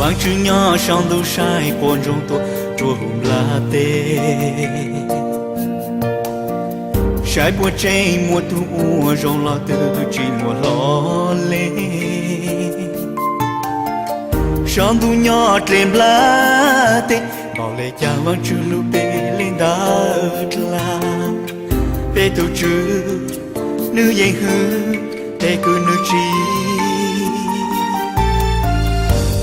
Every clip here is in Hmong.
Vaajtswv nyob saum ntuj saib quas ntsoog tuaj rua huv nplaj teb. Saib puas tseem muaj tug ua zoo los twb tsi muaj hlo le. Saum ntuj nyob dle nplaj teb, npaum le caag Vaajtswv lug peb le ntawd dlaag. Peb tug Tswv nwg yeej hwm, peb kws nwg tsi.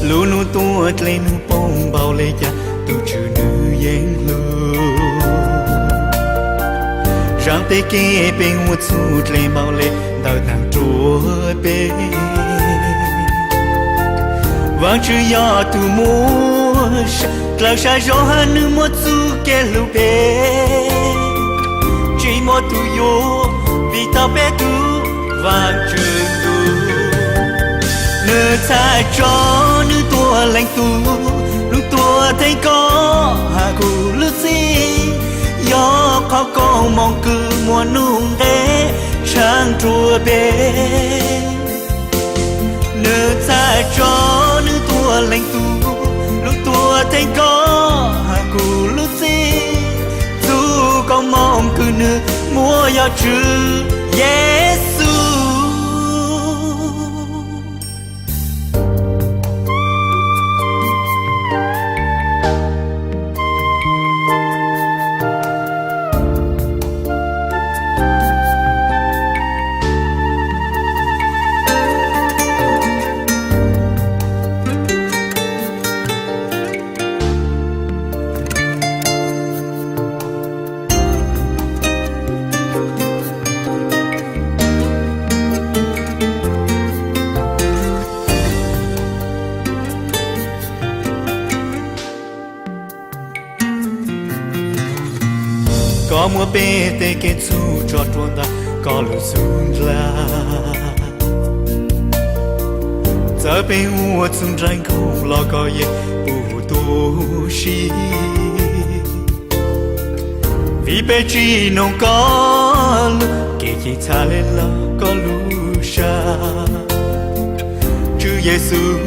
Lub nub tuaj dle nub poob, npaum le caag tug Tswv nwg yeej hlub. Zaaj peb kev peb ua txuj dle, npaum le ntawd taag rua peb. Vaajtswv yog tug muaj sa, dlawg sab zog hab nwg muaj txuj kev hlub peb. Tsi muaj tug yuav vim tau peb tug Vaajtswv tug. Nwg txhaj tso nwg tuaj leej tug, lug tuaj theej koj hab kuv lub txim. Yog qhov koom moov kws muaj nub nqe tshaav rua peb. Nwg txhaj tso nwg tuaj leej tug, lug tuaj theej koj hab kuv lub txim. Txuj koom moov kws nwg muaj yog Tswv Yexus. Koj muab peb tej kev txhub tso rua ntawm koj lub xub ntiag. Txawm peb ua txuj nraag nkoog los koj yeej pum tu si. Vim peb tsi noog koj lug, kev cim txhaj le lug koj lub sab. Tswv Yexus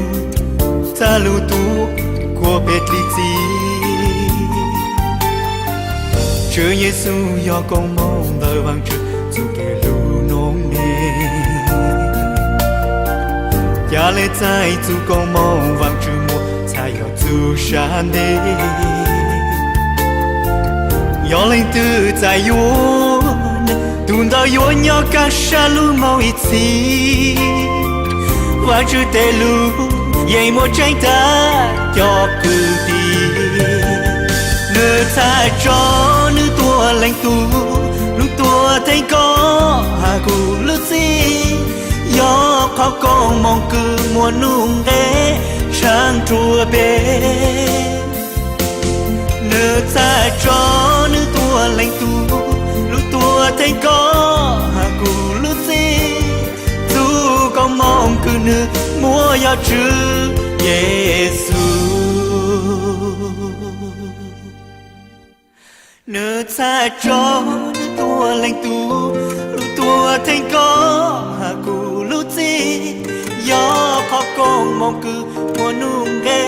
txhad lug tuab kuas peb dlim txim. Tswv Yexus yog koom moov ntawm Vaajtswv txuj kev hlub noob neeg. Ca le txais txuj koom moov Vaajtswv muaj txhaj yog txuj sab ntev. Yog leej twg txais yuav, tug ntawd yuav nyob kaaj sab lub moov ib txhis. Vaajtswv tej lug yeej muaj tseeb tag cov kwv tij. Nwg txhaj tso nwg tuaj leej tug, lug tuaj theej koj hab kuv lub txim. Yog qhov koom moov kws muaj nub nqe tshaav rua peb. Nwg txhaj tso nwg tuaj leej tug, lug tuaj theej koj hab kuv lub txim. Txuj koom moov kws nwg muaj yog Tswv Yexus. Nwg txhaj tso nwg tuaj leej tug, lug tuaj theej koj hab kuv lub txim. Yog qhov koom moov kws muaj nub nqe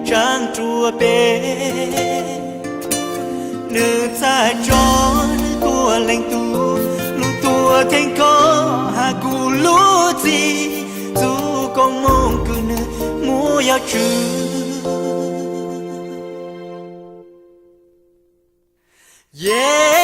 tshaav rua peb. Nwg txhaj tso nwg tuaj leej tug, lug tuaj theej koj hab kuv lub txim. Txuj koom moov kws nwg muaj yog Tswv Yexus.